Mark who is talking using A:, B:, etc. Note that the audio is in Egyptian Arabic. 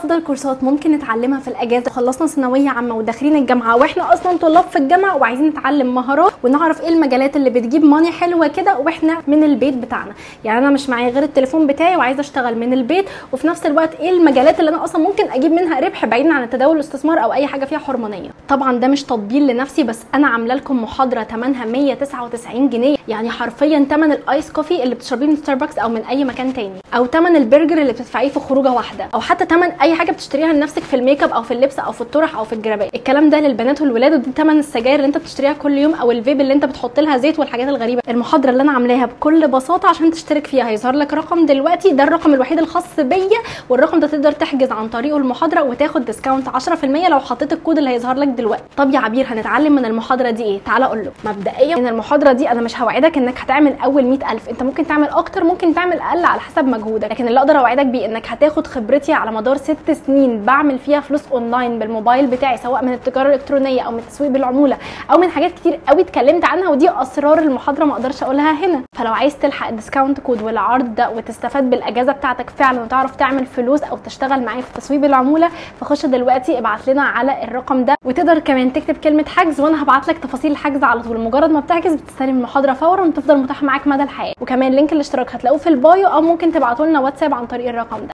A: افضل كورسات ممكن نتعلمها في الاجازة؟ خلصنا ثانوية عامة وداخلين الجامعة، واحنا اصلا طلاب في الجامعة وعايزين نتعلم مهارات ونعرف ايه المجالات اللي بتجيب money حلوة كده واحنا من البيت بتاعنا. يعني انا مش معايا غير التليفون بتاعي وعايزه اشتغل من البيت، وفي نفس الوقت ايه المجالات اللي انا اصلا ممكن اجيب منها ربح بعيدا عن التداول والاستثمار او اي حاجة فيها حرمانيه. طبعا ده مش تطبيل لنفسي، بس انا عامله لكم محاضرة ثمنها 199 جنيه، يعني حرفيا ثمن ال ice coffee اللي بتشربيه من ستاربكس او من اي مكان تاني، او ثمن البرجر اللي بتدفعيه في خروجه واحدة، او حتى ثمن اي حاجة بتشتريها لنفسك في الميك اب او في اللبس او في الطرح او في الجرابات. الكلام ده للبنات والولاد، ودي ثمن السجاير اللي انت بتشتريها كل يوم او الفيب اللي انت بتحط لها زيت والحاجات الغريبة. المحاضرة اللي انا عاملاها بكل بساطة عشان تشترك فيها هيظهر لك رقم دلوقتي، ده الرقم الوحيد الخاص بيا، والرقم ده تقدر تحجز عن طريقه المحاضرة وتاخد discount 10% لو حطيت الكود اللي هيظهر لك دلوقتي. طب يا عبير هنتعلم من المحاضرة دي ايه؟ تعالى اقول له. مبدئيا ان المحاضرة دي انا مش هوعدك انك هتعمل اول 100,000، انت ممكن تعمل اكتر ممكن تعمل اقل على حسب مجهودك، لكن اللي اقدر اوعدك بيه انك هتاخد خبرتي على مدار 6 سنين بعمل فيها فلوس اونلاين بالموبايل بتاعي، سواء من التجارة الالكترونية او من التسويق بالعموله او من حاجات كتير قوي اتكلمت عنها، ودي اسرار المحاضرة ما اقدرش اقولها هنا. فلو عايز تلحق ال discount code والعرض ده وتستفاد بالاجازة بتاعتك فعلا وتعرف تعمل فلوس او تشتغل معايا في التسويق بالعموله، فخش دلوقتي ابعت لنا على الرقم ده، وتقدر كمان تكتب كلمة حجز وانا هبعت لك تفاصيل الحجز على طول. مجرد ما بتحجز بتستلم المحاضرة فورا وتفضل متاحة معاك مدى الحياة. وكمان link الاشتراك هتلاقوه في ال bio، او ممكن تبعتوا لنا واتساب عن طريق الرقم ده.